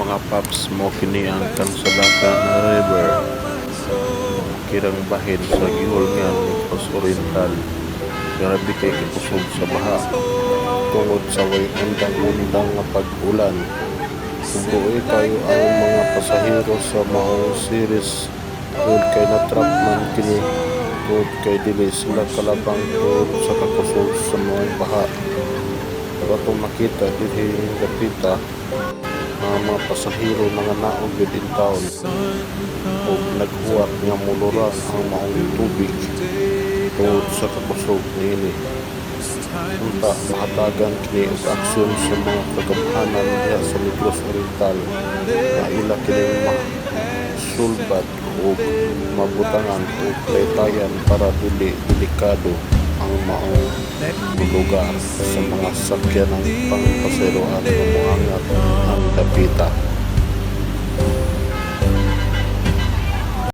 Mga paps, mao kini ang Kansalakan River. Kirang bahin sa Guihulngan, Negros Oriental. Grabe kay kakusog sa baha tungod sa way undang-undang nga pag-ulan. Ugoy kayo ang mga pasahero sa maong series tungod kay natrap man kini tungod kay dili sila kalabang tungod sa kakusog sa maong baha. Pero atong makita dinhi dapita ang mga pasahero nanganaog gyud intawon ug naghuwat nga molurang ang maong tubig tungod sa kakusog niini. Unta mahatagan kini og aksyon sa mga kagamhanan diha sa Negros Oriental nga ila kining masulbad ug mabutangan og taytayan para dili delikado ang maong lugar sa mga sakyanang pangpasaheroan nga moangat ang dapita.